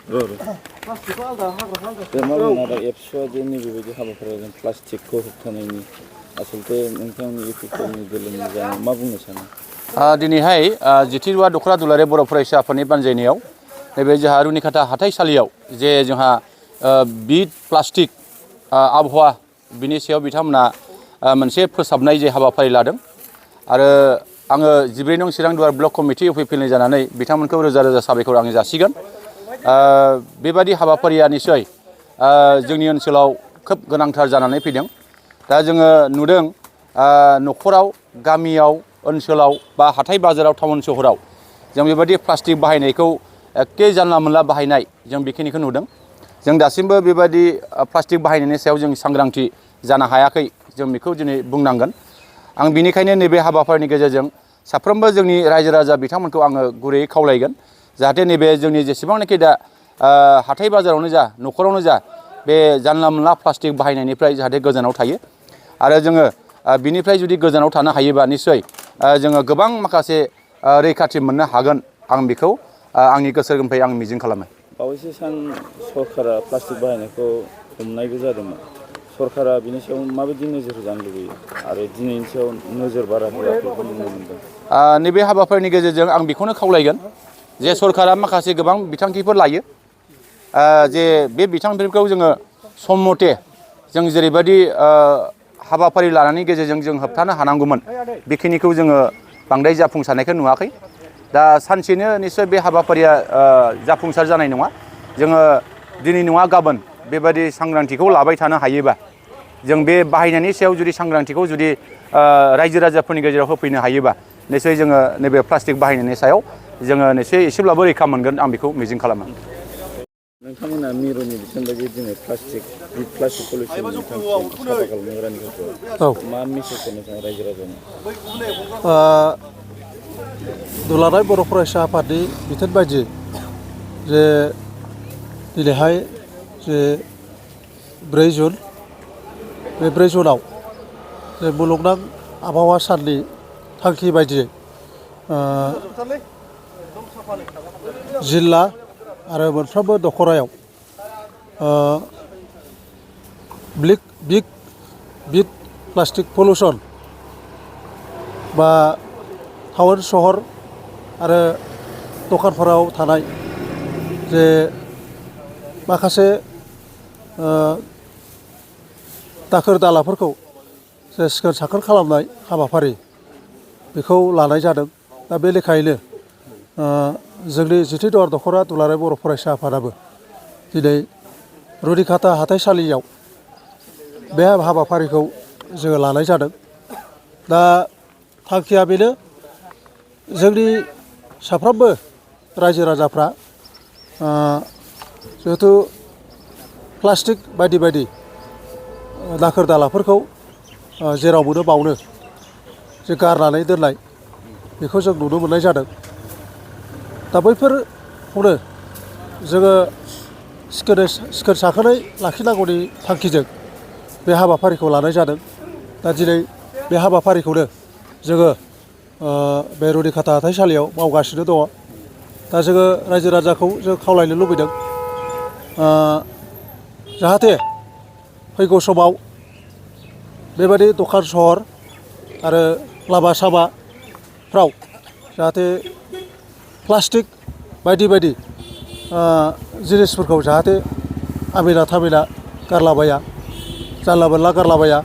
मावनाय एबसुआ जे नैबेबायदि हाबाफारिजों प्लास्टिकखौ होबथानायनि आसलथे नोंथांनि इउपिपिएलनि दोलोनि जानाय मा बुंनो सानो? दिनैहाय जिथिरुवा दख'रा दुलाराय बर' फरायसा आफादनि बानजायनायाव नैबे जोंहा रुनिखाता हाथाइसालियाव जे जोंहा बिद प्लास्टिक आबहावा बिनि सायाव बिथांमोना मोनसे फोसाबनाय जे हाबाफारि लादों आरो आङो 14 नं चिरां दुवार ब्लक कमिटि इउपिपिएलनि जानानै बिथांमोनखौ रोजा रोजा साबायखर आङो जासिगोन। बेबादि हाबाफारिया निसय जोंनि ओनसोलाव खोब गोनांथार जानानै फैदों। दा जोङो नुदों न'खराव गामियाव ओनसोलाव बा हाथाय बाजाराव टाउन सहराव जों बेबायदि प्लास्टिक बाहायनायखौ एखे जानला मोनला बाहायनाय जों बेखिनिखौ नुदों। जों दासिमबो बेबायदि प्लास्टिक बाहायनायनि सायाव जों सांग्रांथि जानो हायाखै जों बेखौ दिनै बुंनांगोन। आं बिनिखायनो नैबे हाबाफारिनि गेजेरजों साफ्रोमबो जोंनि रायजो राजा बिथांमोनखौ आङो गुरैयै खावलायगोन जाहाथे नैबे जोंनि जेसेबांनाखि दा हाथाय बाजारावनो जा न'खरावनो जा बे जानला मोनला प्लास्टिक बाहायनायनिफ्राय जाहाथे गोजानाव थायो आरो जोङो बिनिफ्राय जुदि गोजानाव थानो हायोबा निसय जोङो गोबां माखासे रैखाथि मोननो हागोन आं बेखौ आंनि गोसो गोरबोनिफ्राय आं मिजिं खालामो। बावैसो सान सरकारा प्लास्टिक बाहायनायखौ हमनायबो जादोंमोन। सरकारा बिनि सायाव माबायदि नोजोर होजानो लुबैयो आरो दिनैनि सायाव नोजोर बारा होआखैखौ नुनो मोनदों। नैबे हाबाफारिनि गेजेरजों आं बेखौनो खावलायगोन जे सरकारा माखासे गोबां बिथांखिफोर लायो जे बे बिथांखिफोरखौ जोङो सम मथे जों जेरैबायदि हाबाफारि लानायनि गेजेरजों जों होबथानो हानांगौमोन बेखिनिखौ जोङो बांद्राय जाफुंसारनायखौ नुवाखै। दा सानसेनो निसय बे हाबाफारिया जाफुंसार जानाय नङा। जोङो दिनै नङा गाबोन बेबायदि सांग्रांथिखौ लाबाय थानो हायोबा जों बे बाहायनायनि सायाव जुदि सांग्रांथिखौ जुदि रायजो राजाफोरनि गेजेराव होफैनो हायोबा निसय जोङो नैबे प्लास्टिक बाहायनायनि सायाव जोङो निसय एसेब्लाबो रैखा मोनगोन आं बेखौ मिजिं खालामो। नोंथांमोना मिरुनि बिथोन बायदि दिनै प्लास्टिक पलिउसननि साफा खालामनो रानिखौ मा मेसेज होनो नोंथाङा रायजो राजानो? दुलाराय बर' फरायसा आफादनि बिथोन बायदि जे दिनैहाय जे 4 जुन बे 4 जुनाव जे मुलुगनां आबहावा साननि थांखि बायदियै जिल्ला आरो मोनफ्रोमबो दख'रायाव बिग प्लास्टिक पलिउसन बा टाउन सहर आरो दखानफोराव थानाय जे माखासे दाखोर दालाफोरखौ जे सिखोन साखोन खालामनाय हाबाफारि बेखौ लानाय जादों। दा बे लेखायैनो जोंनि जिथि दुवार दख'रा दुलाराय बर' फरायसा आफादाबो दिनै रुनिखाता हाथाइसालियाव बे हाबाफारिखौ जोङो लानाय जादों। दा थांखिया बेनो जोंनि साफ्रोमबो रायजो राजाफ्रा जिहेथु प्लास्टिक बायदि बायदि दाखोर दालाफोरखौ जेराव मोनो बावनो जे गारनानै दोननाय बेखौ जों नुनो मोननाय जादों। दा बैफोरखौनो जोङो सिखोन साखोनै लाखिनांगौनि थांखिजों बे हाबाफारिखौ लानाय जादों। दा दिनै बे हाबाफारिखौनो जोङो बे रुनिखाता हाथाइसालियाव मावगासिनो दङ। दा जोङो रायजो राजाखौ जों खावलायनो लुबैदों जाहाथे फैगौ समाव बेबायदि दखान सहर आरो लामा सामाफ्राव जाहाथे प्लास्टिक बायदि बायदि जिनिसफोरखौ जाहाथे आमेना थामेना गारलाबाया जानला मोनला गारलाबाया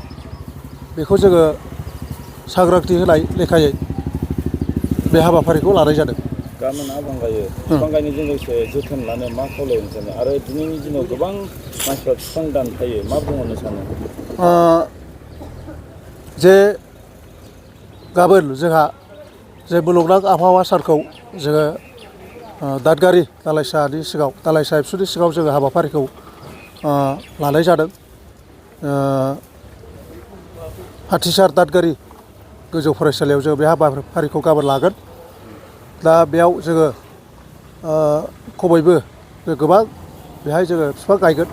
बेखौ जोङो सांग्रांथि होनाय लेखायै बे हाबाफारिखौ लानाय जादों। गाबोन आबांगायो बिफां गायनायजों लोगोसे जोथोन लानो मा खावलायनो सानो आरो दिनैनि दिनाव गोबां मानसिफ्रा बिफां दानफायो मा बुंहरनो सानो? जे गाबोन जोंहा जे मुलुगनां आबहावा सानखौ जोङो दादगारि दालाइसानि सिगाङाव दालाइसा एबसुनि सिगाङाव जोङो हाबाफारिखौ लानाय जादों। हाथिसार दादगारि गोजौ फरायसालियाव जोङो बे हाबाफारिखौ गाबोन लागोन। दा बेयाव जोङो खमैबो गोबां बेहाय जोङो बिफां गायगोन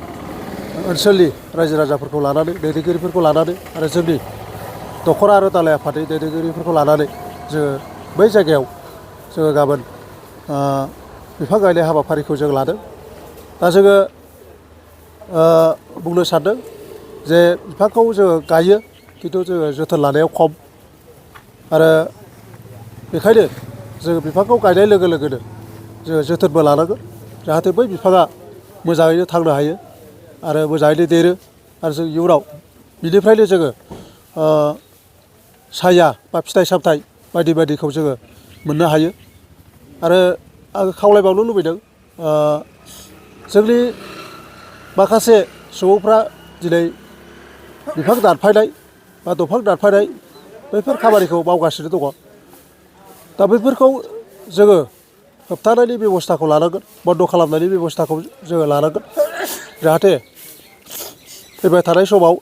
ओनसोलनि रायजो राजाफोरखौ लानानै दैदेनगिरिफोरखौ लानानै आरो जोंनि दख'रा आरो दालाइ आफादनि दैदेनगिरिफोरखौ लानानै जोङो बै जायगायाव जोङो गाबोन बिफां गायनाय हाबाफारिखौ जों लादों। दा जोङो बुंनो सानदों जे बिफांखौ जोङो गायो खिन्थु जोङो जोथोन लानायाव खम आरो बेखायनो जोङो बिफांखौ गायनाय लोगो लोगोनो जोङो जोथोनबो लानांगोन जाहाथे बै बिफाङा मोजाङैनो थांनो हायो आरो मोजाङैनो देरो आरो जों इयुनाव बिनिफ्रायनो जोङो साया बा फिथाइ सामथाइ बायदि बायदिखौ जोङो मोननो हायो आरो आं खावलायबावनो लुबैदों जोंनि माखासे सुबुंफ्रा दिनै बिफां दानफायनाय बा दंफां दानफायनाय बैफोर खामानिखौ मावगासिनो दङ दा बैफोरखौ जोङो होबथानायनि बेब'स्थाखौ लानांगोन बन्द' खालामनायनि बेब'स्थाखौ जोङो लानांगोन जाहाथे फैबाय थानाय समाव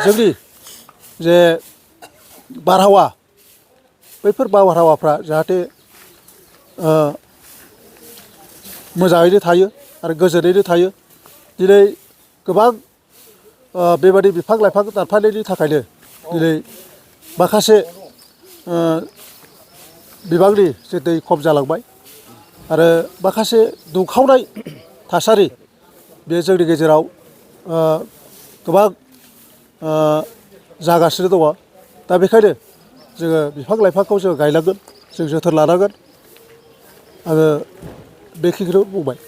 जोंनि जे बारहावा बैफोर बारहावाफ्रा जाहाथे मोजाङैनो थायो आरो गोजोनैनो थायो दिनै गोबां बेबादि बिफां लाइफां दानफायनायनि थाखायनो दिनै माखासे बिबांनि जे दै खम जालांबाय आरो माखासे दुंखावनाय थासारि बे जोंनि गेजेराव गोबां जागासिनो दङ दा बेखायनो जोङो बिफां लाइफांखौ जोङो गायनांगोन जों जोथोन लानांगोन आङो बेखिनिखौनो बुंबाय